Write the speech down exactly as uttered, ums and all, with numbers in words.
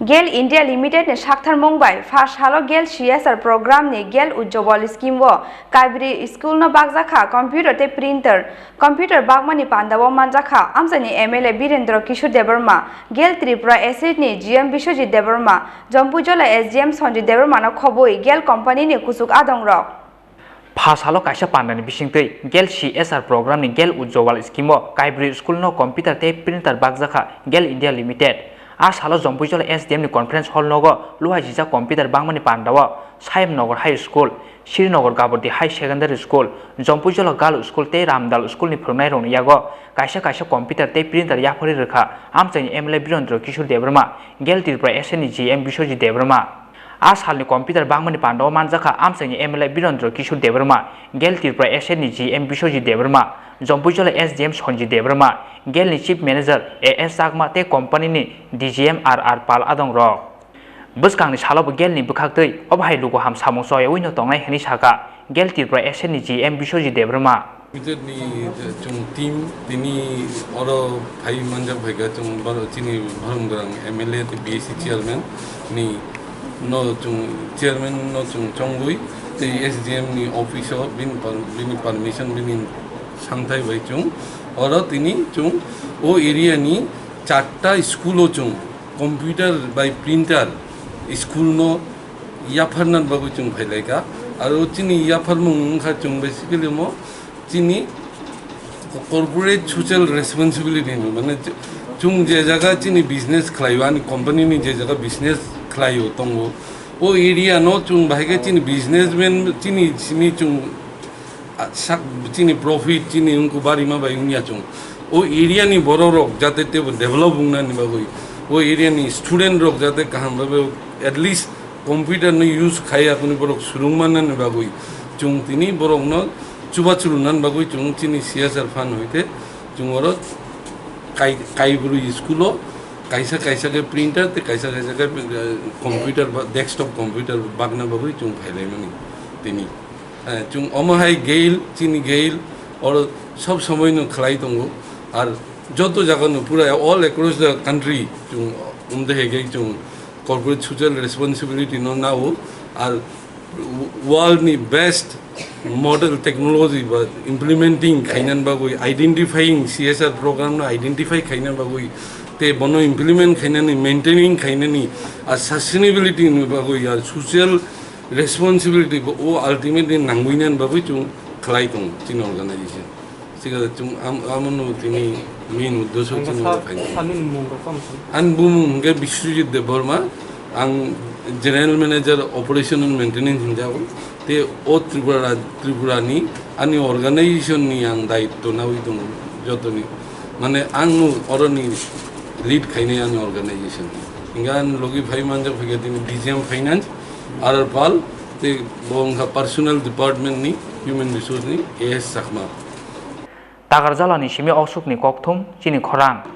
Gel India Limited ni saktharmung bai pha salo Gel C S R program ni Gel Ujjwal scheme o Kaibri school no bakjakha computer tei printer. Computer bakmani panda o manjakha amchaini M L A Birendra Kishore Debbarma, Gel Tripura Acid ni G M Biswajit Debbarma, Jompuijola S D M Sanjay Debbarma no khobwi Gel company ni kuchuk adong rok. Pha salo kaisa pandani bisingtwi Gel C S R program ni Gel Ujjwal scheme o Kaibri school no computer tei printer bakjakha Gel India Limited. A salo Jompuijola S D M ni conference hall nogo luhai sijak computer bangmani panda o Sayam Nagar High School, Srinagar Gabordi High Secondary School, Jompuijola Girls School tei Ramdal School ni phwrwngnairokni yago kaisa kaisa computer tei printer yapharwi rwkha amchaini M L A Birendra Kishore Debbarma, Gel Tripura S A ni G M Biswajit Debbarma. A salni computer bangmani panda o manjakha amchaini M L A Birendra Kishore Debbarma, Gel Tripura S A ni G M Biswajit Debbarma, Jompuijola S D M Sanjay Debbarma, Gel ni Chief Manager A S Chakma tei company ni D G M R R Pal adong rok. Bwskangni salo bo Gel ni bwkhaktwi obo hai luku ham samung choyawi no tongnai hwnwi sakha Gel Tripura S A ni G M Biswajit Debbarma. Computer ni chung team tini oro phai manjak phaikha, chung boro chini Bharumgrang M L A tei B S C chairman ni no chung chairman no chung chongwi tei S D M ni office o bini per-, bini permission, bini sangthai bai chung oro tini chung o area ni charta school o chung computer bai printer school no yapharna bagwi chung phailaikha. Aro chini yapharmung wngkha chung basically mo chini corporate social responsibility hinwi, mane chung je jaga chini business khlaio, ani company ni je jaga business khlaio tongo, o area no chung bahai khe chini businessman chini simi chung a, sak, chini profit, chini wngkha barima bai wngya chung. O area ni borok rok jate tebo develop wngnani bagwi, o area ni student rok jate kaham bhabe at least computer no use khai akuni borok surung mannani bagwi chung tini borok no chubachu rwnani bagwi chung chini C S R fund hoite chung oro kai-, kaibrwi school o kaisa kaisa khe printer tei kaisa kaisa khe, eh, computer ba desktop computer bakna bagwi chung phailaimani tini. Eh, chung omo hai Gel, chini Gel, oro sob somoi no khlai tongo. Ar joto jaga no pura all across the country chung umde hege chung corporate social responsibility no nao. Ar world ni best model technology ba implementing khainan bagwi, identifying C S R program no identify khainan bagwi, te bono implement khainani, maintaining khainani, ar sustainability ni bagwi, ar social responsibility bo o ultimately nangwi nan bagwi chung khlai tong chini organization. Siga chung am-, amono tini main uddesho chini sa-, oro khainani. Samini mung rok tamo sa? Ani bumung hwnkhe Biswajit Debbarma, ang General Manager Operation and Maintenance hinjago. Te o Tripura, Tripura ni ani organization ni ang daitto nawi tongo jotoni. Mane ang no oroni lead khainai ani organization ni. Hingke ani logi phai manjak phaikha tini D G M Finance, R R Pal, tei bo wngkha Personnel Department ni Human Resource ni A S Chakma. Takarjalani simi oksukni kokthum chini khorang.